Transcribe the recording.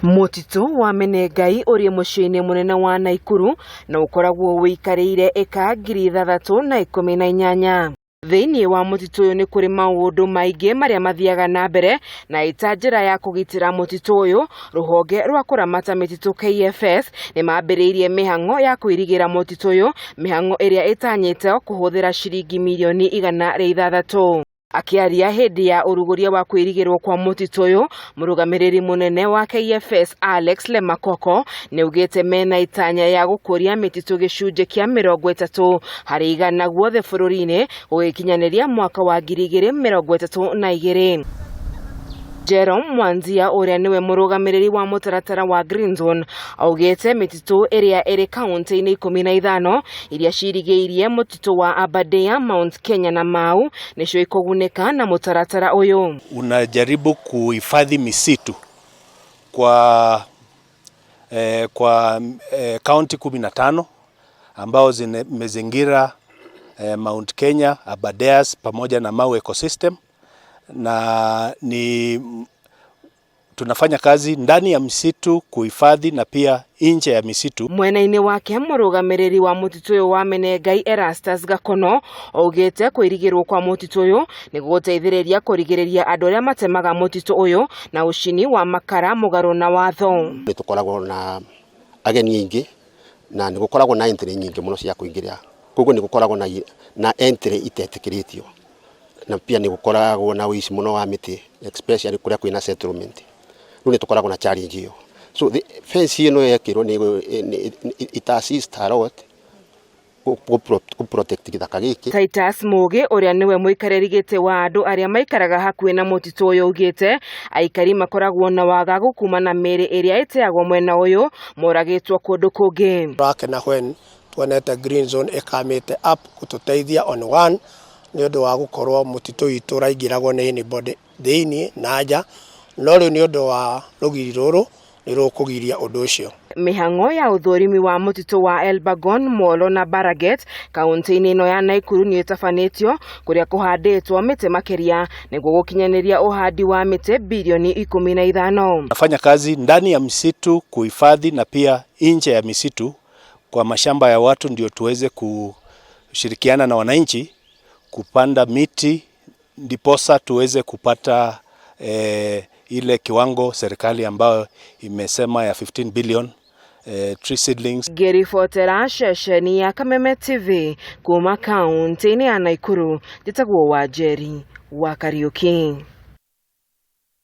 Mũtitũ wa Menengai ũrĩ mũciĩ-inĩ mũnene wa Naikuru na ũkoragwo ũikarĩire ĩka 6,018. Thĩinĩ wa mũtitũ ũyũ nĩ kũrĩ maũndũ maingĩ marĩa mathiaga na mbere na ĩta njĩra ya kũgitĩra mũtitũ ũyũ, rũhonge rwa kũramata mĩtitũ KFS nĩ mambĩrĩirie mĩhang'o ya kũirigĩra mũtitũ ũyũ, mĩhang'o ĩrĩa ĩtanyĩte kũhũthĩra ciringi mirioni 106. Akĩaria hĩndĩ ya ũrugũria wa kwĩrigĩrwo kwa mũtitũ ũyũ, mũrũgamĩrĩri mũnene wa KFS Alex Lemakoko nĩaugĩte mena itanya ya gũkũria mĩtitũ gĩcunjĩ kĩa 30% guothe bũrũri-inĩ gũgĩkinyanĩria mwaka wa 2032. Jerome Mwanzia ũrĩa nĩwe mũrũgamĩrĩri wa mũtaratara wa Green Zone augĩte mĩtitũ ĩrĩa ĩrĩ kaunti-inĩ 15 iria cirigĩirie mũtitũ wa Aberdare, Mount Kenya na Mau nĩcio ikũgunĩka na mũtaratara ũyũ. Unajaribu kuhifadhi misitu kwa kaunti 15 ambao zimezingira Mount Kenya, Aberdares pamoja na Mau ecosystem, na ni tunafanya kazi ndani ya msitu kuhifadhi na pia nje ya misitu. Mwena-inĩ wake mũrũgamĩrĩri wa mũtitũ ũyũ wa Menengai Erastus Gakono augĩte kwĩrigĩrwo kwa mũtitũ ũyũ nĩ gũgũteithĩrĩria kũrigĩrĩria andũ arĩa matemaga mũtitũ ũyũ na ũcini wa makara mũgarũ na watho. Nĩ tũkoragwo na ageni aingĩ na nĩ gũkoragwo na entry nyingĩ mũno cia kũingĩra, koguo nĩ gũkoragwo na entry itetĩkĩrĩtio, na pia nĩ gũkoragwo na ũici mũno wa mĩtĩ, especially kũrĩa kwĩna settlement. Rĩu nĩ tũkoragwo na challenge ĩyo, so the fence ĩno yekĩrwo nĩ it assist a lot gũ protect gĩthaka gĩkĩ. Titus Mũgĩ ũrĩa nĩwe mũikarĩri gĩtĩ wa andũ arĩa maikaraga hakuhĩ na mũtitũ ũyũ augĩte aikari makoragwo na wagagu kuma na mĩĩrĩ ĩrĩa ĩteagwo mwena ũyũ moragĩtwo kũndũ kũngĩ. Tũrakena when tuonete Green Zone ĩkamĩte up gũtũteithia on one nĩ ũndũ wa gũkorwo mũtitũ witũ ũraingĩragwo nĩ anybody thĩiniĩ na nja, no rĩu nĩ ũndũ wa rũgiri rũrũ nĩ rũkũgiria ũndũ ũcio. Mĩhang'o ya ũthũrimi wa mũtitũ wa Elbagon, Molo na Baraget kaunti-inĩ ĩno ya Naikuru nĩ ĩtabanĩtio kũrĩa kũhandĩtwo mĩtĩ makĩria nĩguo gũkinyanĩria ũhandi wa mĩtĩ bilioni 15. Nafanya kazi ndani ya msitu kuhifadhi na pia nje ya misitu kwa mashamba ya watu, ndio tuweze kushirikiana na wananchi kupanda miti ndiposa tuweze kupata ile kiwango serikali ambayo imesema ya 15 billion tree seedlings. Ngĩribotera ceceni ya Kameme TV kuma kaunti-inĩ ya Naikuru, njĩtagwo Wanjeri wa Kariuki.